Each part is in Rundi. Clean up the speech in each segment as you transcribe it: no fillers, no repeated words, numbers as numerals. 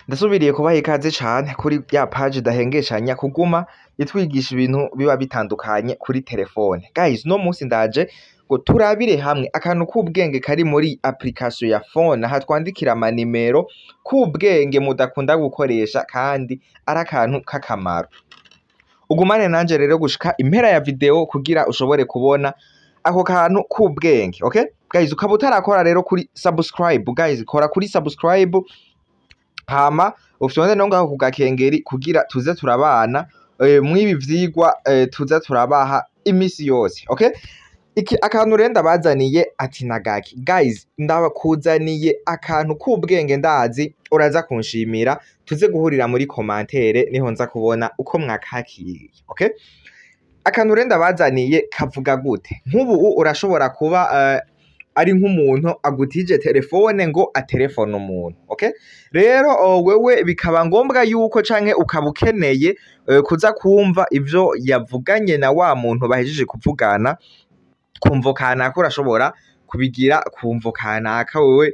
Ndasubiriye kubaha ikaze cane kuri ya page idahengeshanya kuguma itwigisha ibintu biba bitandukanye kuri telefone. Guys, uno munsi ndaje ngo turabire hamwe akantu k'ubwenge kari muri application ya phone, aha twandikira amanimero, k'ubwenge mudakunda gukoresha kandi ari akantu k'akamaro. Ugumane nanje rero gushika impera ya video kugira ushobore kubona ako kantu k'ubwenge, okay? Guys, ukaba utarakora rero kuri subscribe, guys, kora kuri subscribe hama ufyonde no ngaho ku gakengeri kugira tuze turabana mw'ibi vyigwa tuza turabaha imisi yose, okay? Iki akantu rero ndabazaniye ati nagaki? Guys, ndabakuzaniye akantu k'ubwenge, ndazi uraza kunshimira, tuze guhurira muri commentaire niho nza kubona uko mwakakiriye, okay? Akantu rero ndabazaniye kavuga gute? Nk'ubu urashobora kuba ari nk'umuntu agutije telefone ngo aterefone umuntu, okay? Rero wewe bikaba ngombwa yuko canke ukaba ukeneye kuza kumva ivyo yavuganye na wa muntu bahejeje kuvugana kumvo kanaka. Urashobora kubigira kumvo kanaka wewe,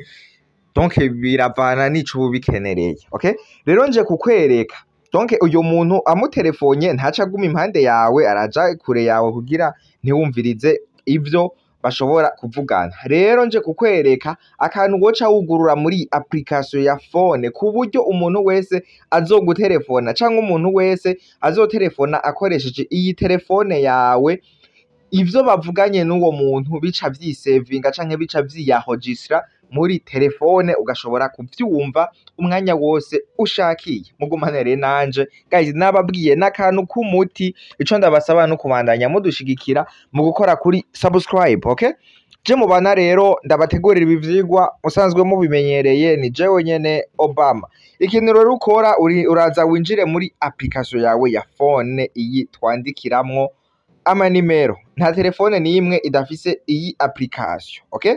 donc biravana n'ico uba ubikenereye, okay? Rero nje kukwereka, donc uyu muntu amuterefonye ntaca aguma impande yawe, araja kure yawe kugira ntiwumvirize ivyo bashobora kuvugana. Rero nje kukwereka akantu woca wugurura muri application ya phone ku buryo umuntu wese azogutelefona canke umuntu wese azotelefona akoresheje iyi telefone yawe, ivyo bavuganye n'uwo muntu bica vyisevinga canke bica vyiyaregistra muri telefone, ugashobora kuvyumva umwanya wose ushakiye. Mugumane rero nanje, guys, nababwiye n'akantu k'umuti. Ico ndabasaba no kubandanya mudushigikira mu gukora kuri subscribe, okay? Je mubana rero ndabategurira ibi vyigwa musanzwe mubimenyereye, ni jewe nyene Obama. Ikintu rero ukora, uraza winjire muri application yawe ya phone iyi twandikiramwo amanimero. Nta telefone n'imwe idafise iyi application, okay?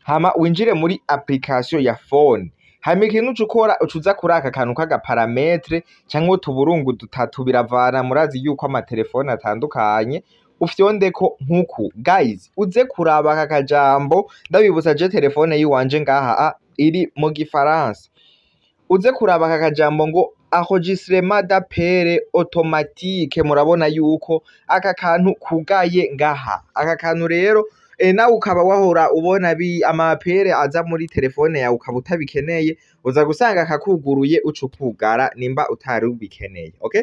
Hama winjire muri application ya phone. Hama ikintu uca ukora, uca uza kuri aka kantu k'aga paramètre canke utuburungu dutatu, biravana, murazi yuko amatelefone atandukanye, ufyondeko nkuku. Guys, uze kuraba aka kajambo. Ndabibutsa, je telefone yiwanje ngaha iri mu gifaransa. Uze kuraba aka kajambo ngo "enregistrement d'appel automatique". Murabona yuko aka kantu kugaye ngaha. Aka kantu rero nawe ukaba wahora ubona bi ama appels aza muri telefone yawe, ukaba utabikeneye, uza gusanga kakuguruye, uca ukugara nimba utari ubikeneye, okay?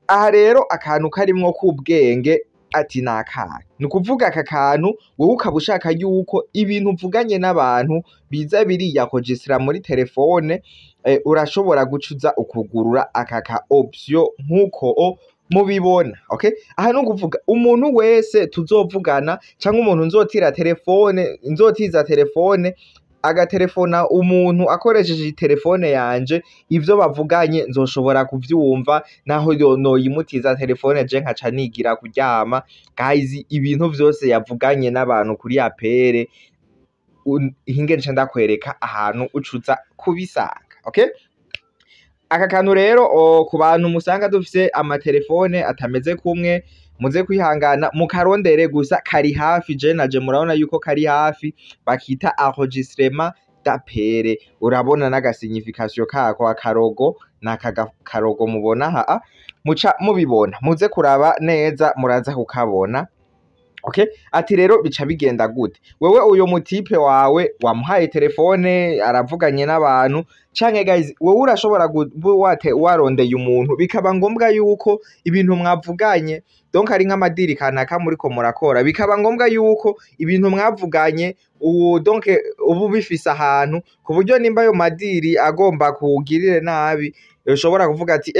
Aha rero akantu karimwo k'ubwenge ati nakahe? Ni ukuvuga aka kantu, wowe ukaba ushaka yuko ibintu uvuganye n'abantu biza biriyaregistra muri telefone, urashobora guca uza ukugurura aka ka option nk'uko mubibona, okay? Aha ni ukuvuga umuntu wese tuzovugana canke umuntu nzotira telefone, nzotiza telefone agaterefona umuntu akoresheje telefone yanje, ivyo bavuganye nzoshobora kuvyumva naho noyimutiza telefone je nkaca nigira kuryama. Guys, ibintu vyose yavuganye n'abantu kuri appel, hinge nce ndakwereka ahantu ucuza kubisanga, okay? Aka kantu rero ku bantu musanga dufise amatelefone atameze kumwe, muze kwihangana mukarondere, gusa kari hafi. Je naje murabona yuko kari hafi, bakita enregistrement d'appel. Urabona n'aga signification kako, akarogo naka karogo mubona ha, muca mubibona. Muze kuraba neza, muraza kukabona, okay? Ati rero bica bigenda gute? Wewe uyo mu type wawe wamuhaye telefone, aravuganye n'abantu, canke guys, wewe urashobora kuba warondeye umuntu, bikaba ngombwa yuko ibintu mwavuganye, donc ari nk'ama deal kanaka muriko murakora, bikaba ngombwa yuko ibintu mwavuganye ubu, donc ubu bifise ahantu ku buryo nimba ayo ma deal agomba kuwugirire nabi, ushobora kuvuga ati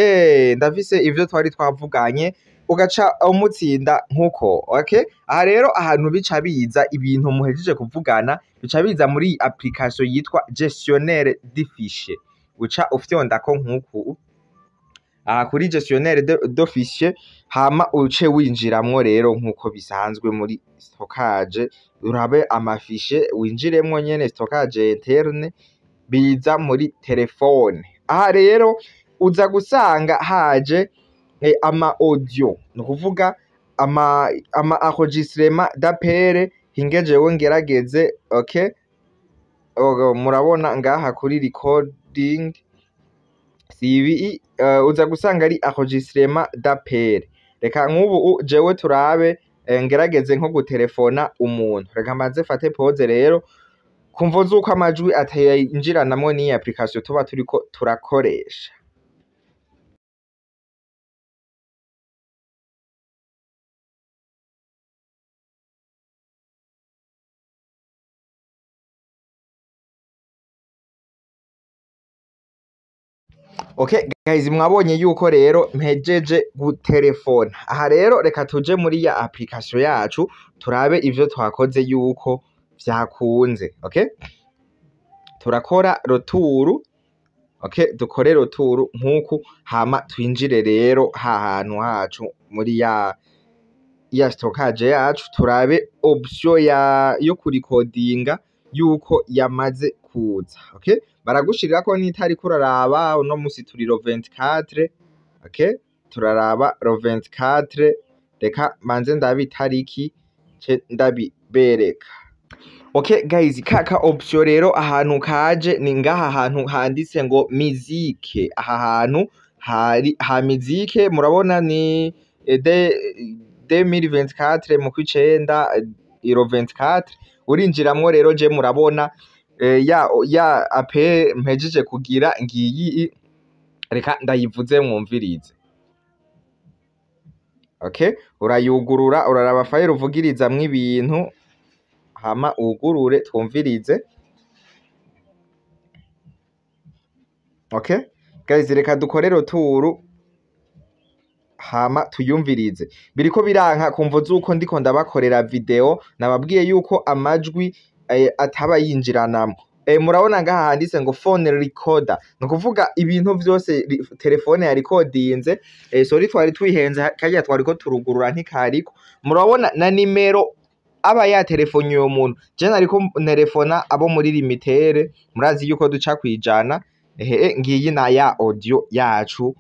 ndafise ivyo twari twavuganye, ugaca umutsinda nkuko, okay? Aha rero ahantu bica biza, ibintu muhejeje kuvugana bica biza muri application yitwa gestionnaire de fichier. Uca ufyondako nkuku aha kuri gestionnaire de fichier, hama uce winjiramwo rero nkuko bisanzwe muri stockage, urabe ama fichiers, winjiremwo nyene stockage interne, biza muri telefone. Aha rero uza gusanga haje ama audio, ni ukuvuga ama enregistrement d'appel. Hinge jewe ngerageze, okay? Murabona ngaha kuri recording. Si ibi, uza gusanga ari enregistrement d'appel. Reka nk'ubu jewe turabe, ngerageze nko gutelefona umuntu. Reka mbanze fate pause rero, kumvo z'uko amajwi atayinjiranamwo n'iyi application tuba turiko turakoresha. Okay guys, mwabonye yuko rero mpejeje gutelefona. Aha rero reka tuje muri ya application yacu turabe ivyo twakoze yuko vyakunze. Okay, turakora retour. Okay, dukore retour nkuku, hama twinjire rero ha hantu hacu muri ya stockage yacu, turabe option ya yo kurikodinga yuko yamaze kuza. Okay, baragushirirako n'itariki uraraba, uno musi turi le 24. Okay, turaraba le 24, reka manze ndabe itariki ce ndabibereka. Okay guys, kaka option rero ahantu kaje ni ngaha hantu handitse ngo musique. Aha hantu hari ha musique, murabona ni de 2024 mu kwicenda iro 24. Urinjiramwo rero, je murabona ya appel mpejeje kugira ngiyi, reka ndayivuze mwumvirize. Okay, urayugurura, uraraba file uvugirizamwo ibintu, hama ugurure twumvirize. Okay guys, reka dukore retour hama tuyumvirize. Biriko biranka kumvo z'uko ndiko ndabakorera video, nababwiye yuko amajwi ataba yinjiranamwo. Murabona ngaha handitse ngo phone recorder, ni ukuvuga ibintu vyose telefone ya recordinze. Sorry, twari twihenze karya twariko turugurura ntikariko. Murabona na nimero aba yatelefonye uwo muntu. Je nariko ntelefona abo muri Lumitel, murazi yuko duca kwijana. Ehe, ngiyi na ya audio yacu,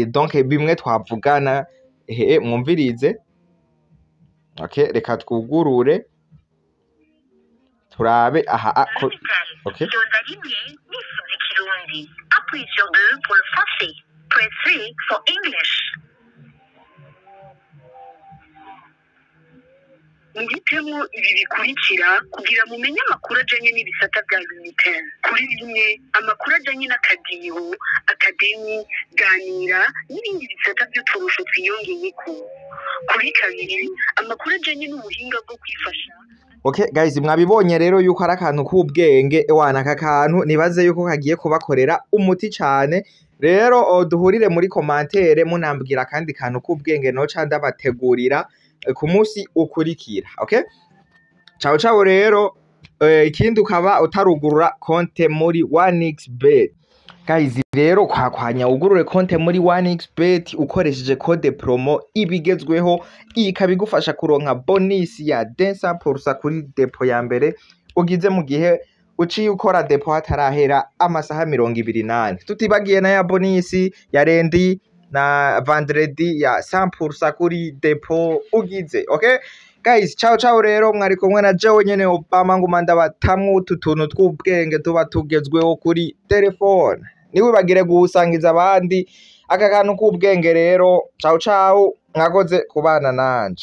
donc bimwe twavugana. Ehe, mwumvirize. Okay, reka twugurure turabe aha ko. Okay. Fyonda rimwe nifuza ikirundi. Appuyez sur 2 pour le français. Press 3 for English. Muhitemo ibi bikurikira kugira mumenye amakuru ajanye n'ibisata bya Lumitel. Kuri rimwe, amakuru ajanye n'akadiho, akademi, ganira n'ibindi bisata by'uturusho twiyongeyeko. Kuri kabiri, amakuru ajanye n'ubuhinga bwo kwifasha. Okay guys, mwabibonye rero yuko ari akantu k'ubwenge. Ewana, aka kantu nibaze yuko kagiye kubakorera umuti cane. Rero duhurire muri commentaire munambwira akandi kantu k'ubwenge noca ndabategurira ku munsi ukurikira. Okay, ciao ciao rero. Ikindi ukaba utarugurura konte muri 1xbet guys, rero kwakwanya ugurure konte muri 1xbet ukoresheje code promo ibigezweho, ikaba igufasha kuronka bonus ya 200% kuri dépôt ya mbere ugize mu gihe uciye ukora dépôt hatarahera amasaha 24, tutibagiye na ya bonus ya lundi na vendredi ya 100% kuri dépôt ugize. Okay guys, ciao ciao rero, mwari kumwe na jewe nyene Obama, nguma ndabatamwo utu tuntu tw'ubwenge tuba tugezweho kuri telefone. Ntiwibagire gusangiza abandi aka kantu k'ubwenge rero. Ciao ciao, mwakoze kubana nanje.